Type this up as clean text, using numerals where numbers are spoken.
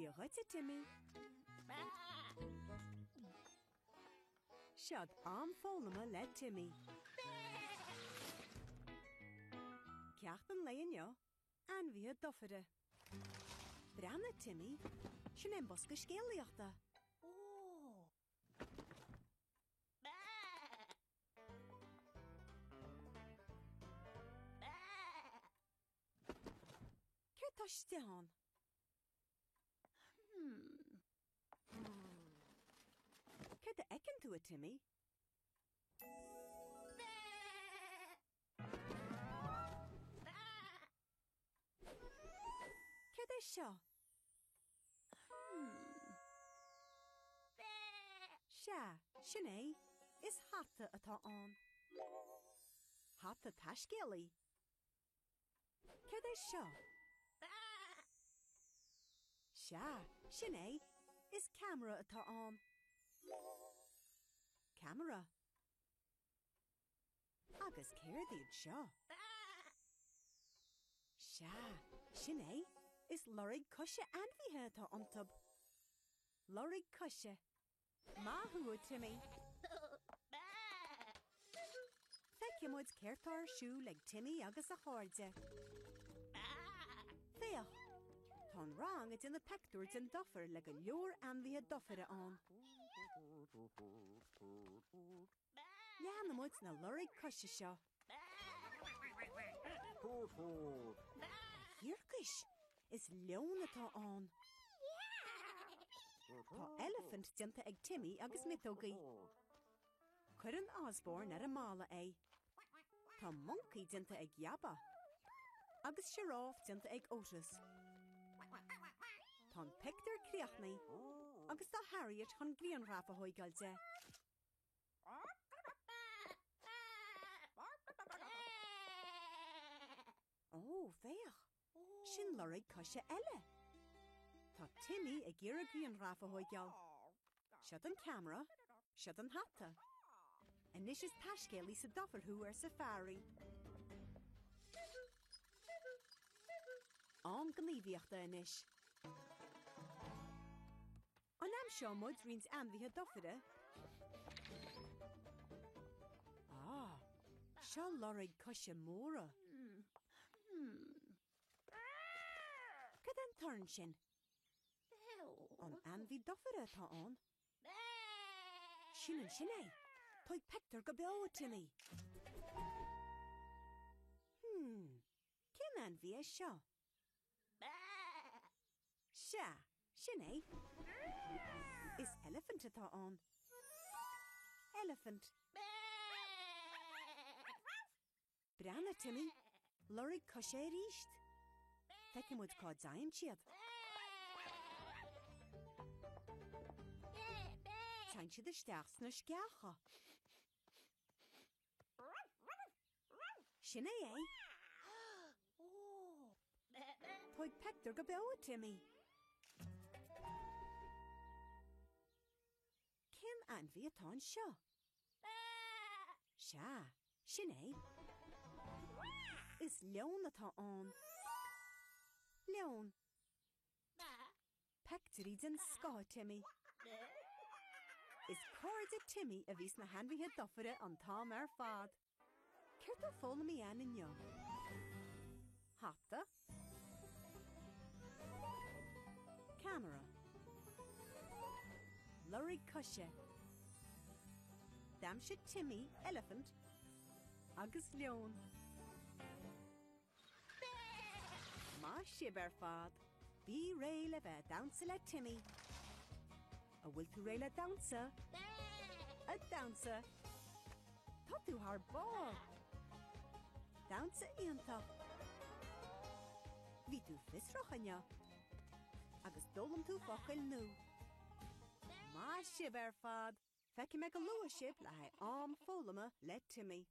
Dia dhuit, a Timmy. Seod am foghlama le Timmy. Ceacht an lae inniu, ainmhithe dufaire. Breathnaigh, Timmy, sin é an bosca scéalaíochta. Céard tá istigh ann? Céard a fheiceann tú, a Timmy? Céard é seo? Sea, sin é. Is hata atá ann. Hata taiscéalaí. Céard é seo? Sea, sin é. Is ceamara atá ann. Ceamara. Agus céard iad seo? Sea, sin é. Is lorg coise ainmhithe atá iontu. Lorg coise. Maith thú, a Timmy! Feicfidh muid céard tá ar siúl ag Timmy agus a chairde. Féach! Tá an rang ag déanamh peictiúr den dufair le go leor ainmhithe dufaire ann. Leanfaidh muid na loirg coise seo. A thiarcais! Is leon atá ann. Tá eilifint déanta ag Timmy agus miotógaí. Cuireann Osborne ar an mballa é. Tá moncaí déanta ag Yaba. Agus sioráf déanta ag Otis. Tá an pictiúr críochnaithe agus tá Harriet chun grianghraf a thóigeáil de. Ó, féach! Sin lorg coise eile! Tá Timmy ag iarraidh grianghraf a thóigeáil. Seod an ceamara, seod an hata. Anois is taiscéalaí sa dufair thú, arsa Fairy. Am gníomhaíochta anois. An aimseoidh muid roinnt ainmhithe dufaire? Ah, seo lorg coise móra. Cad é an torann sin? An ainmhí dufaire atá ann? Sin ansin é! Tóg pictiúr go beo, a Timmy! Hmm, cén ainmhí é seo? Sea, sin é. Is eilifint atá ann. Eilifint. Breathnaigh, Timmy. Lorg coise arís. Feicfidh muid cá dtéann siad. Téann siad isteach sna sceacha. Sin é é! Tóg pictiúr go beo, a Timmy! Cén ainmhí atá anseo? Sea, sin é. Is leon atá ann. Leon. Pictiúirí den scoth, a Timmy. Is cairde Timmy a bhí sna hainmhithe dufaire an t-am ar fad. Céard atá foghlamtha againn inniu? Hata. Ceamara. Lorg coise. D'aimsigh Timmy eilifint agus leon. Maith sibh ar fad! Bí réidh le bheith ag damhsa le Timmy! An bhfuil tú réidh le damhsa? Ag damhsa! Tá tú thar barr! Damhsa iontach! Bhí tú fiosrach inniu! Agus d'fhoghlaim tú focail nua! Maith sibh ar fad! Feicfidh mé go luath sibh le haghaidh am foghlama le Timmy!